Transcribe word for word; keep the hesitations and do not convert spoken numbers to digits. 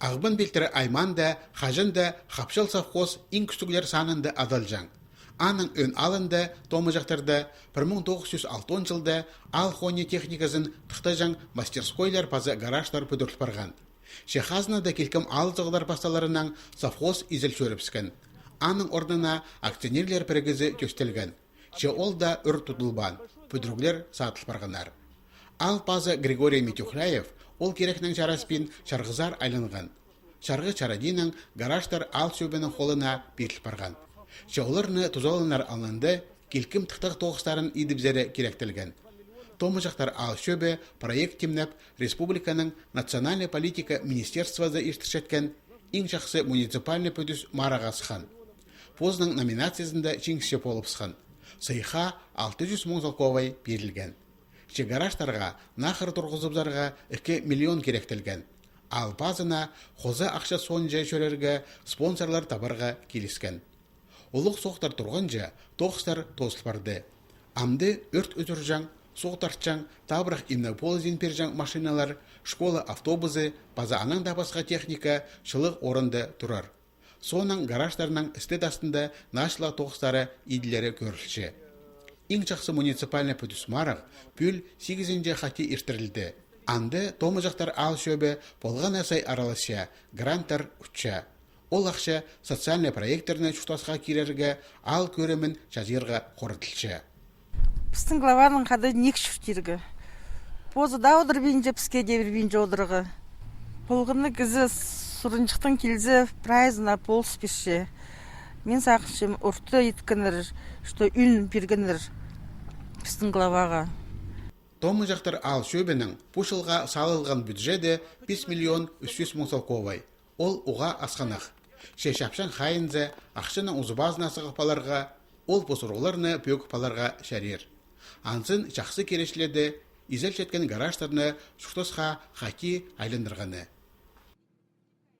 Ағбан пилтірі аймаанда хаҷан даа «Хапчал» совхоз иң кӱстіглер санында адалҷаң. Аның ӧӧн алында, Томаҷахтарда, пір муң тоғыс чӱс алтон чылда аал хони техниказын тыхтаҷаң мастерскойлар паза гаражтар пӱдіріл парған. Че хазнада килкім алызығлар пасталарынаң совхоз изел чӧрібіскен. Аның орнына акционерлер пірігізі тӧстелген. Че ол даа ӱр тудылбаан, пӱдіріглер садыл парғаннар. Аал пазы Григорий Митюхляев ол кирекнең чараспин чарғызар айланған. Чарғы чарадиинең гаражтар аал чӧбінің холына пиріл парған. Че оларны тузаланар алнында килкім тыхтағ тоғыстарын идібізері киректелген. Томаҷахтар аал чӧбі проект тимнеп, республиканың национальнай политика министерствозы иртірчеткен «Иң чахсы муниципальнай пӱдӱс» марығға сыххан. Позының номинациязында чиңісчі полыбысхан. Сыйыхха алты чӱс муң салковай пирілген. Че гаражтарға нахыр турғызыбызарға ікі миллион киректелген. Аал пазына хоза ахча соонҷа чӧрерге спонсорлар табарға киліскен. Улуғ суғдар турғанҷа, тоғыстар тоозыл парды. Амды ӧрт ӱзӱрҷең, суғ тартчаң, табырах имнег полызын пирҷең машиналар, школа автобузы паза анаң даа пасха техника чылығ орында турар. Соонаң гаражтарның істі-тастында нааҷылығ тоғыстары иділері кӧрілче. «Иң чахсы муниципальнай пӱдӱс» марығ пӱӱл сигізінҷі хати иртірілді. Анда Томаҷахтар аал чӧбі полған на сай араласча, гранттар утча. Ол ахча социальнай проекттерні чуртасха кирерге, аал кӧрімін чазирға хоратылча. Пістің главаның хада ниик чуртирға. Позы даа одырбинча, піске дее пирбинче одырарға. Полған на кізі сурынҷыхтаң килзе, прайзына полыс пирче. Мин сағынчам, орта иткеннер, что ӱн пиргеннер пістің главаға. Томаҷахтар аал чӧбінің пу чылға салылған бюджеті пис миллион ӱс чӱс муң салковай. Ол уғаа асхынах. Че чапчаң хайынза, ахчаның узубазына сығып аларға, ол пос уруғларны пӧгіп аларға чарир. Анзын чахсы киречілерді, изелчеткен гаражтарны чуртасха хати айландырғаны.